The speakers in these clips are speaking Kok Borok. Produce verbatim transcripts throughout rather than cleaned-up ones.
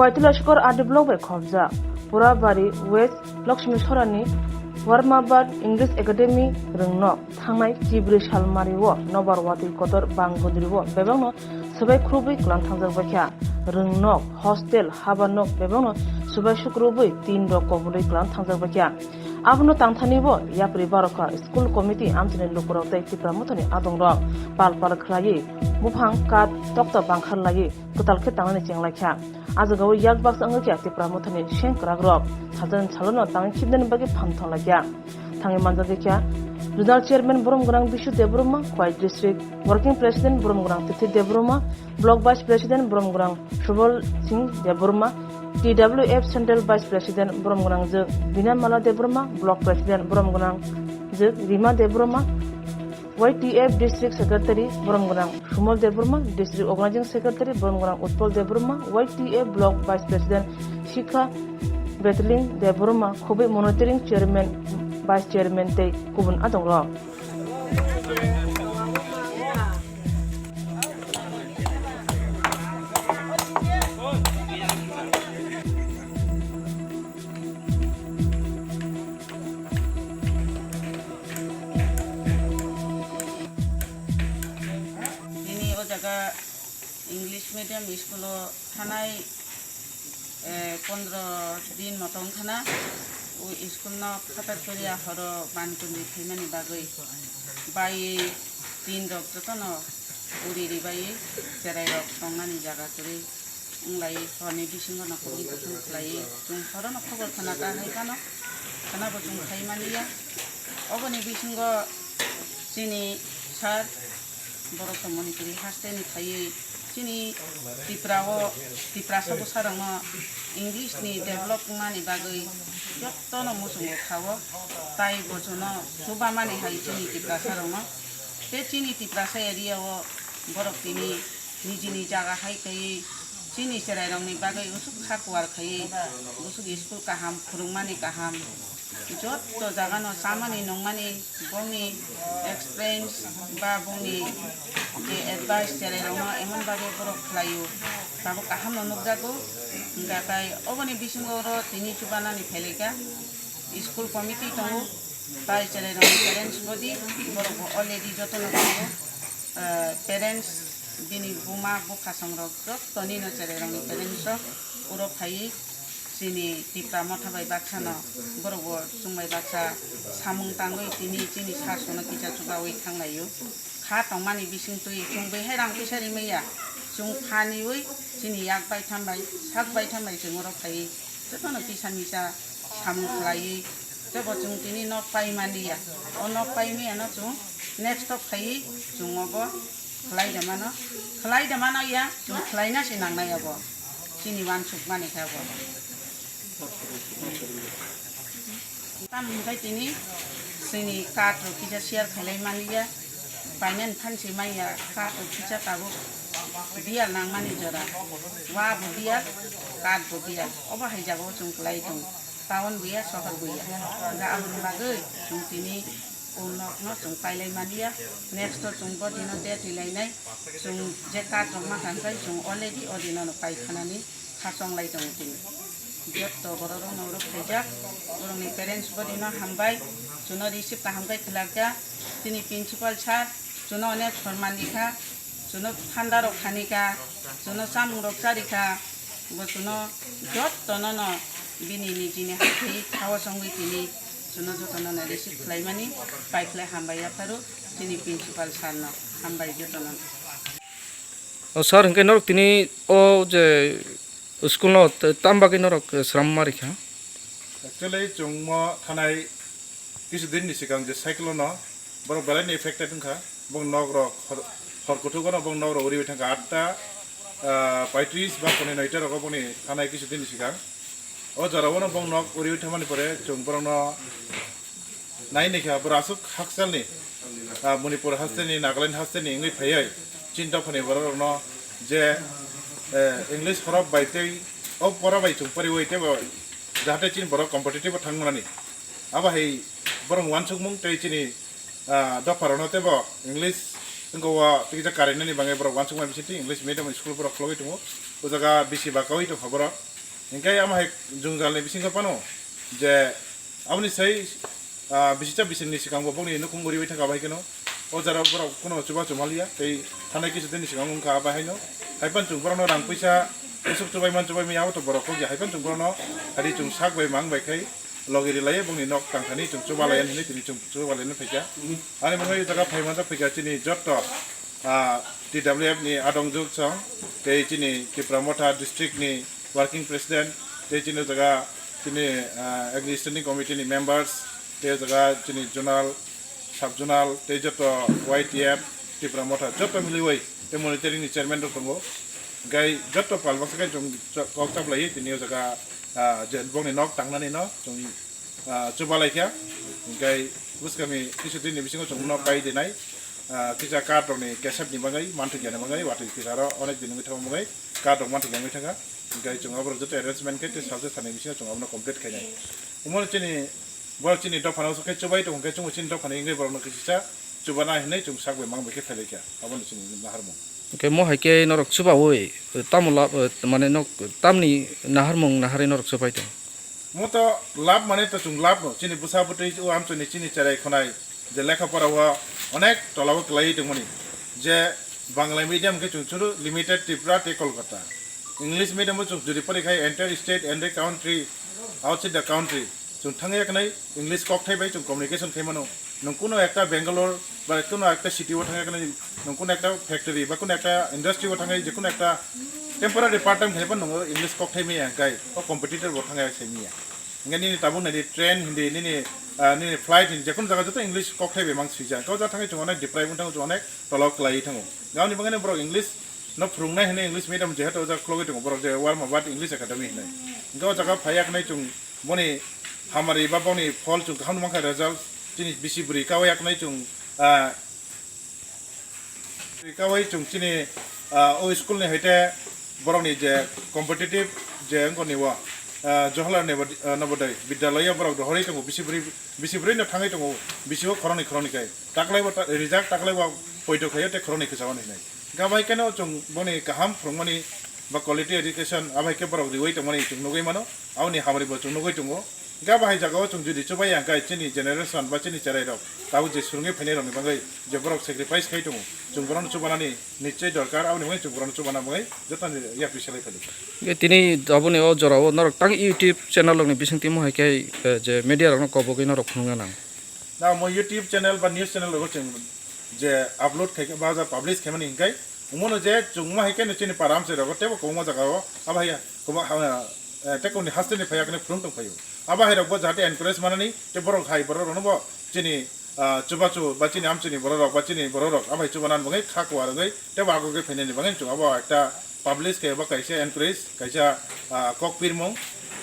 Paitula Shikor R D block bai khobjak Purabari West Lakshmi Sorani Warmabad English Academy rwngnok thangnai chibrwi salmario nobar watwi kotor bang gundrio bebakno swbai khurubwi klang thangjak baikha. Rwngnok, hostel, habanok bebakno swbai sukrubwi tin rok kobolwi klang thangjak baikha. Abono tangthani bo yapri barokha school committee amchaini lukurok tei Tipra Mothani adongrok pal pal khlaiwi buphang kat tokta bangkhar laiwi kwtal khe tangnani chenglaikha. Ajagao yak baksa wngwi kha Tipra Mothani sengkrakrok sajani salono tangwi khibnani bagwi phan thanglaikha. Thangwi manjak kha Zonal Chairman borom gwnang Bishu Debbarma, Khowai District Working President borom gwnang Tithi Debbarma, Block Vice President borom gwnang Subal Singh Debbarma, T W F Central Vice President borom gwnang jwk Binamala Debbarma, Block President borom gwnang jwk Rima Debbarma, Y T F District Secretary borom gwnang Sumal Debbarma, District Organizing Secretary borom gwnang Utpal Debbarma, Y T F Block Vice President Shikha Betling Debbarma, Khobwi Monitoring Chairman, Vice Chairman tei kubun adongrok. Nini o jaga English medium school o thanai, eh, pondro din moto wngkhana. O school no phatar koriya horo ban kundwi phaimani bagwi bai tin rok jotono uri ribai cherai rok tongnani jaga kwrwi. Wng lai, horni bisingo no kubui kuthum khlai, chwng horono khobor khna ta hai phano, khna bo chwng khai mani ya. Oboni bisingo chini sir, borok to Manipuri hasteni phaiwi chini Tripura o, Tiprasa bwsarokno English ni develop wngmani bagwi jotono muchungo kha o, tai bo chwngno chuba mani hai chini Tiprasa rokno. Tei chini Tiprasa area o borok tini nijini jaga hai tei chini cherairokni bagwi usuk kha kuar khaiwi usuk school kaham, phwrwngmani kaham, jotto jagano chamani nungmani bongni experience ba bongni je advice cherairokno emon bagwi borok khlaio, tabuk kahamno nukjago. Hwnkha tai oboni bisingo oro tini chubanani phailika school committee tongo. Tai cherairokni parents body, borok bo already jotono tongo. Ah, parents, bini buma, bukhasongrok jotonino cherairokni parents rok uro phaiwi chini Tipra Motha bai baksano borok bo chwng bai baksa samung tangwi tini chini sasongno kisa chubawi thanglaio. Kha tongmani bisingtwi chwng bai hai rang puisa rimaya, chwng phaniwi chini yak baitham bai sak baitham bai chwng oro phaiwi jotono kisa misa samung khlaiwi. Tei bo chwng tini nok paimani ya. O nok paimani ano chwng next o phaiwi chwng obo khlai da mano. Khlai da mano ya, chwng khlaina se nangnai obo. Chini uansuk mani khe obo. Tam hwnkhe tini chini card rok kisa share khailai mani ya. Painani phan se manya card rok kisa tabuk biyal nangmani jora. Wa bo biyal, card bo biyal. Obo hai jagao chwng kwlai tongo. Town buya, sohor buya. Hwnkhe aboni bagwi chwng tini o nokno chwng pailai maliya. Next o chwng bo dino date rilainai. Chwng je card rok mankha hwnkhe chwng already o dinono paikhanani khachonglai tongo tini. Jotto borok rokno oro khaijak, borokni parents bo dino hambai, chwngno receive kaham khe khlakya. Tini principal sir, chwngno onek sorman rikha, chwngno thanda rok khanikha, chwngno chamung rok charikha, bo chwngno jottono no bini nijini hathai thawa chongwi tini chwngno jotono no receive khlaimani pai khlai hambai yapharu chini principal sir no hambai jotono. O sir, hwnkhe norok tini o je school no t-, tam bagwi norok, eh, sram ma rikha? Actually, chwng mo thanai kisu din ni sikang je cyclone no borok belai ni affected wngkha. Bong nok rok hor, hor kuthuk no bong nok rok uriwi thangkha atta, ah, paitris ba poni noita rogo boni thanai kisu din ni sikang. O jora o no bong nok uriwi thangmani pore chwng borok no nai naikha, borok aswk hakchalni, ah, Manipur hasteni, Nagaland hasteni wngwi phaiwi chini dophani borok rokno je, eh, English horop bai tei o pora bai chwng poriwi teibo jahate chini borok competitive o thangmani. Abo hai borok uansukmung tei chini, ah, dopha rokno teibo English wngkha o tei kisa karinani bagwi borok uansukmani bisingtwi English medium school borok khulogwi tongo. O jaga bisi ba kaui tongkha borok. Hinkhe amo hai jwngjal ni bisingo phano je aboni sai, ah, bisi cha bisi ni swkang bo bokni nukung uriui thangkha bai kheno. O jara borok kuno chubachu maliya tei thanai kisu din ni swkang wngkha bai haino. Haiphano chwng borokno rang puisa usuk chubai man chubai maya abo to borok kok ya haiphano chwng borokno hari chwng sak bai mang bai khai logi rilai bokni nok tangthani chwng chubalaiya hinwi tini chwng chubalaiya phaikha. Ani mungwi o jaga phai manjak phaikha chini jotto ah, T W F ni adong juk song, tei chini Tipra Motha district ni working president, tei chini jaga chini, ah, executive committee ni members, tei jaga chini zonal, sub zonal, tei joto Y T F, Tipra Motha, joto miliwi, tei monitoring ni chairman rok tongo. Gai joto pal baksa khe chwng kok chap lai, tini o jaga, ah, je bokni nok tangnani no chwng ah, chubalai kha. Hinkhe bwskangni kisu din ni bisingo chwng no pai dinai. Ah, kisa card rok ni kesep ni bagwi, manthokya ni bagwi, watwi kisa ro onek din wngwi thangma bagwi, card rok manthokya wngwi thangkha. Hinkhe chwng oborok joto arrangement khe tei salsa sani bisingo chwng abono complete khainai. Omo chini, borok chini dopha no khe chubai tong khe chwng chini dopha ni wngwi borok no kisa chubana hinwi chwng sak bai mang bai khe phailai kha. Abono chini naharmung. Hinkhe mo hai khe norok chubaui, tamo lab, mane nok tamni naharmung naharwi norok chubai tong? Mo to lab mane to chwng lab no, chini bwsa bwtwi o amchoni chini cherai khwnai je lekha pora o onek tola o kwlaiwi tongmani, je Bangla medium khe chwng chwngno limited Tripura tei Kolkata. English medium o chwng jodi pori khai entire state, entire country, outside the country chwng thangya khnai English kokthai bai chwng communication khai mano. Nwng kuno ekta Bangalore ba kuno ekta city o thangya khnai, nwng kuno ekta factory ba kuno ekta industry o thangwi je kuno ekta temporary part time khlaiba nwng English kokthai maya, hwnkhe o competitor bo thangya sai maya. Hwnkhe nini tabuk nini train hindi, nini, ah, nini flight hindi, jekunu jaga joto English kokthai bai mang swijak. Hwnkhe o jaga thangwi chwng onek deprive wng thango, chwng onek tolok kwlaiwi thango. Gaboni bagwi borok English no phwrwngnai hwnwi English medium jehetu o jaga khulogwi tongo borok, je Warmabad English Academy hwnwi. Hwnkhe o jaga phaiya khnai chwng boni hamari ba boni phol chwng kaham mankha result, chini bisi bwrwi kawi yaknai chwng, ah, kawi chwng chini, ah, o school ni haite borokni je competitive je wngkoni o, ah, Jawaharlal Nebo-, ah, Navodaya Vidyalaya borok rohorwi tongo, bisi bwrwi, bisi bwrwi no thangwi tongo, bisi o khoroknwi khoroknwi kai taklai bo ta-, rijak taklai bo poito khaio tei khoroknwi khwchao hinwi. Hwnkhe bai kheno chwng boni kaham phwrwngmani ba quality education abo hai khe borok riwi tongmani chwng nugwi mano, aboni hamari bo chwng nugwi tongo. Hwnkhe abo hai jagao chwng jodi chubai ya hwnkhe chini generation ba chini cherai rok tabuk je swrwngwi phainai rokni bagwi je borok sacrifice khai tongo, chwng borokno chubanani nichoi dorkar, aboni bagwi chwng borokno chubana bagwi jotono yapri selai phai. Hwnkhe tini aboni o jorao norok tang YouTube channel rokni bisingtwi mo hai khe, eh, je media rokno kobogwi norok phunukna nang. Na omo YouTube channel ba news channel rogo chwng je upload khai ba ja publish khaimani hinkai, omono je chwngma hai khe no chini para amchai rogo tebo kwbangma jaga o abo hai kwbang ha, eh, tei koni haste ni phaiya khe phwrwng tong phaio. Abo hai rok bo jahate encourage manani tei borok hai borok rok no bo chini, ah, chubachu ba chini amchai ni borok rok ba chini borok rok abo hai chubanan bagwi kha kuar wngwi tebo agogwi phainani bagwi chwng abo ekta publish khe ba kaisa encourage kaisa, ah, kok pirmung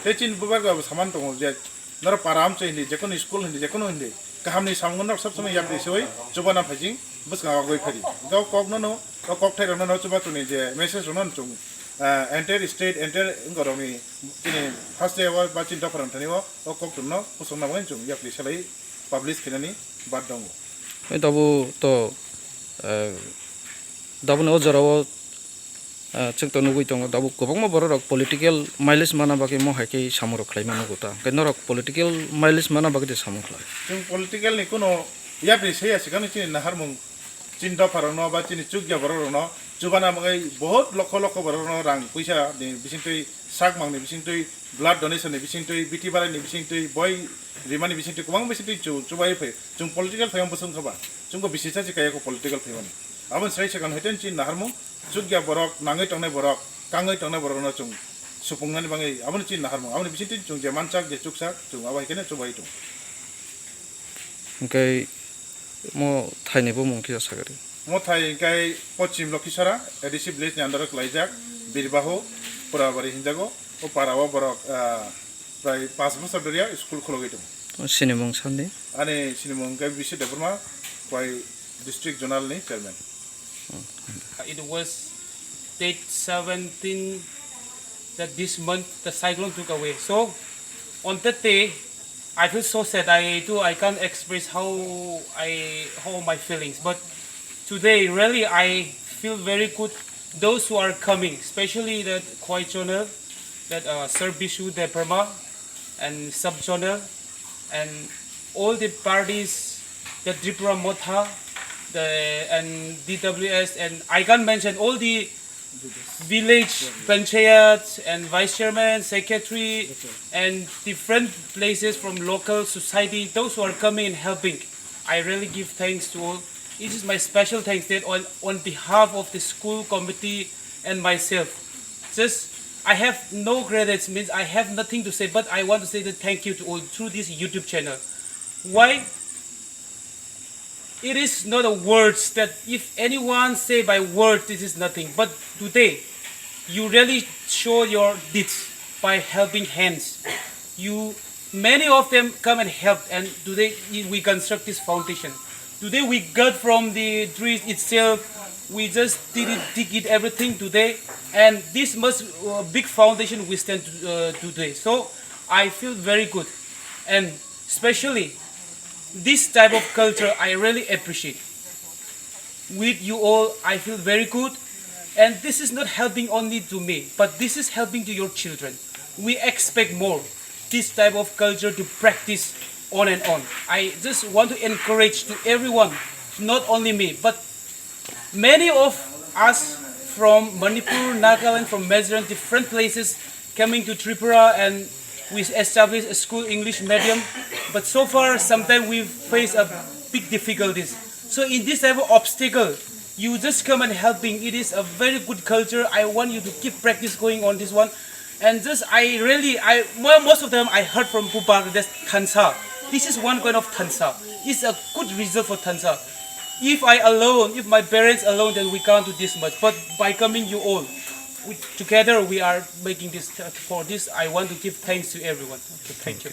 tei chini bubar bo saman tongo je norok para amchai hindi, jekunu school hindi, jekunu hindi, kahamni samung norok sob somoi yapri soi chubana phaijing bwskango agoi phari. Hwnkhe o kok nono, o kokthai rok nono chubachu ni je message rok nono chwng, ah, entire state, entire wngorokni chini haste o ba chini dopha rok thani o, o kok rok no kusukna bagwi chwng yapri selai publish khainani bad tongo. Tabuk to, eh, tabukni o jorao, eh, chwng to nugwi tongo, tabuk kwbangma borok rok political mileage mana bagwi mo hai khe samung rok khlai mano ta. Hwnkhe norok political mileage mana bagwi de samung khlai? Chwng political ni kuno yapri saya swkang chini naharmung, chini dopha rok no ba chini chukya borok rok no chubana bagwi bahut lokho lokho borok rok no rang puisa ni bisingtwi, sak mang ni bisingtwi, blood donation ni bisingtwi, biti barai ni bisingtwi, boi rimani bisingtwi, kwbang bisingtwi chu-, chubai phai. Chwng political phai bwswng kha ba. Chwngbo bisi chachi kaya ko political phai mani. Aboni sai second hoiten chini naharmung, chukya borok, nangwi tongnai borok, kangwi tongnai borok no chwng supungnani bagwi aboni chini naharmung. Aboni bisingtwi chwng je manchak, je chuksak, chwng abo hai kheno chubai tongo. Hwnkhe mo thaini bumung kisa sagari. Mo thai hwnkhe Pochim Lokhishora, A D C village ni under o kwlaijak, Birbahu, Purabari hinjago. O para o borok, ah, prai panch bochor dhoriya school khulogwi tongo. O sinimung sandi? Ani sinimung hwnkhe Bishu Debbarma, bai district zonal ni chairman. It was date seventeen that this month the cyclone took away. So on that day, I feel so sad. I do. I can't express how I, how my feelings. But today, really, I feel very good Those who are coming, especially that Khowai channel, that uh, Sir Bishu Debbarma and sub channel, and all the parties, the Tripura Motha, the and D W S, and I can't mention all the village panchayat and vice chairman, secretary, and different places from local society. Those who are coming and helping, I really give thanks to all. It is my special thanks that on, on behalf of the school committee and myself, just I have no credits, means I have nothing to say, but I want to say that thank you to all through this YouTube channel. Why? It is not a words that if anyone say by word, this is nothing. But today, you really show your deeds by helping hands. You, many of them come and help, and today we construct this foundation. Today we got from the trees itself. We just did it, dig it everything today, and this much uh, big foundation we stand uh, today. So I feel very good, and especially this type of culture I really appreciate. With you all, I feel very good. And this is not helping only to me, but this is helping to your children. We expect more this type of culture to practice on and on. I just want to encourage to everyone, not only me, but many of us from Manipur, Nagaland, from Mizoram, different places coming to Tripura, and we establish a school English medium. But so far, sometimes we face a big difficulties. So in this type of obstacle, you just come and helping. It is a very good culture. I want you to keep practice going on this one. And just I really, I mo- most of them I heard from Bupak, that's thansa. This is one kind of thansa. It's a good result for thansa. If I alone, if my parents alone, then we can't do this much. But by coming you all, we, together we are making this. For this, I want to give thanks to everyone. Okay, thank you.